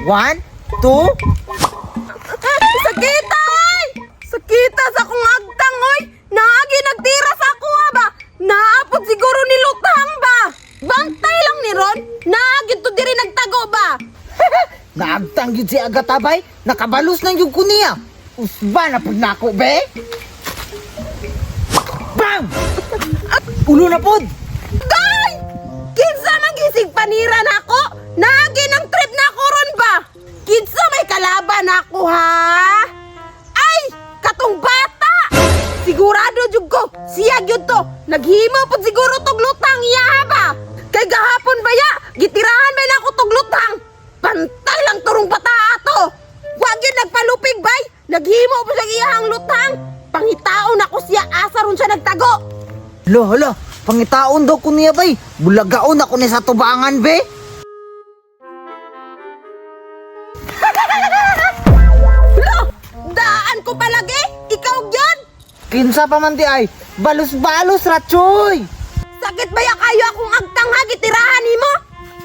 One, two. Sakita ay! Sakita sa akong agtang oy! Naagi nagtira sa ako ha ba? Naapod siguro ni Lutang ba? Bantay lang ni Ron! Naagi to diri nagtago ba? Naagtang yun si Agatabay. Nakabalos na yung kuniya. Usba na pud nako, be. Bam! Ulo na pod. Day! Kinsa man gisig panira nako? Naagi ng trip nako ron ba? Kinsa may kalaban nako ha? Ay! Katong bata! Sigurado jud ko, siya gyud to. Naghimo pud siguro tog lutang iya ha ba? Kay gahapon ba ya? Gitirahan ba nako tog lutang? Pantay lang turong bata ato. Wa gyud nagpalupig bay. Naghimo pud siya iyahang lutang. Pangitaon nako siya asa ron siya nagtago. Lo, hala. Pangitaon daw ko niya, bay. Bulagaon ako ni sa tubangan, be. Lo, daan ko palagi. Ikaw gyud. Kinsa pa man di ay. Balos-balos, ratsoy. Sakit ba ya kayo akong agtang ha gitirahan nimo?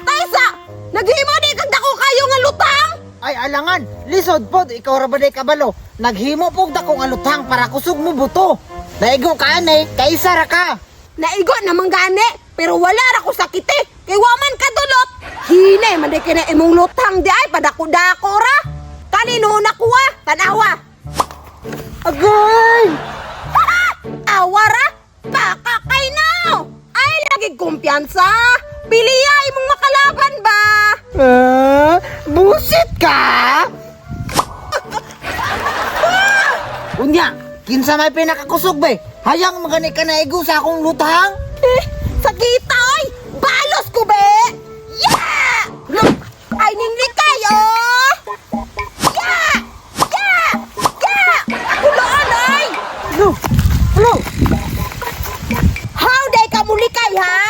Taysa, naghimo di kag dako kayo nga lutang. Ay, alangan. Lisod pod, ikaw ra ba day kabalo? Naghimo pog dako nga lutang para kusog mo buto. Naigo ka ane, kaisa ra ka. Naigo naman gani, pero wala ra ko sakit eh. Kay wa man kadulot. Hinay man di kay na imong lutang di ay padako-dako ra. Kanino na kuha? Tanawa. Agay! Awa ra, baka kay no. Ay lagi kumpiyansa. Piliya imong makalaban ba? Ah, busit ka? Unya, kinsa may pinakakusog be? Hayang magani ka naigo sa akong lutang? Eh, sakita oy! Balos ko be! Yeah! Look! Ay ninglikay oh! Yeah! Yeah! Yeah! Kuloon oy! Lo, lo, How day ka mulikay ha?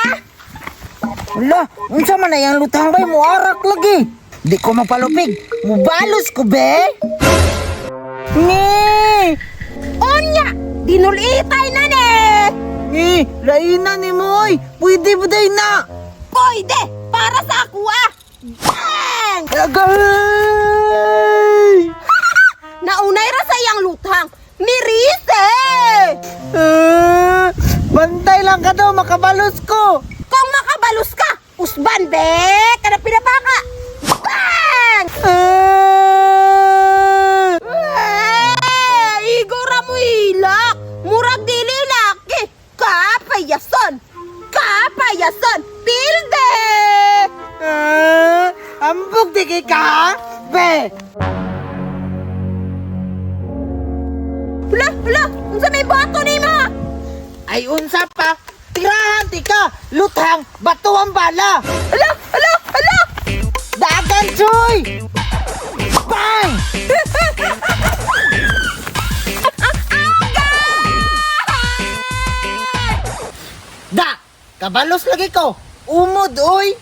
Ala, unsa man ay ang lutang bay muarak lagi. Di ko mapalupig. Mubalos ko be. Ni, Onya! Dinulitay na ni! ni, laina ni mo oy. Pwede ba day na? Pwede! Para sa ako ah! Bang! Agay! Naunay ra sa iyang lutang. Mirise! Ah, bantay lang ka daw makabalos ko. Kung makabalos ka, usban be! Kada pinabaka! Bang! Ah! Eh, igora mo ilak. Murag dili laki. Kapayason. Kapayason. Pilde. Ah, ambog di kay ka, be. Hala, hala, unsa may bato nimo? Ay unsa pa? Tirahan ti ka, luthang, bato ang bala. Hala, hala, hala. Dagan choy! Bang! Da! Kabalos lagi ko. Umod oy.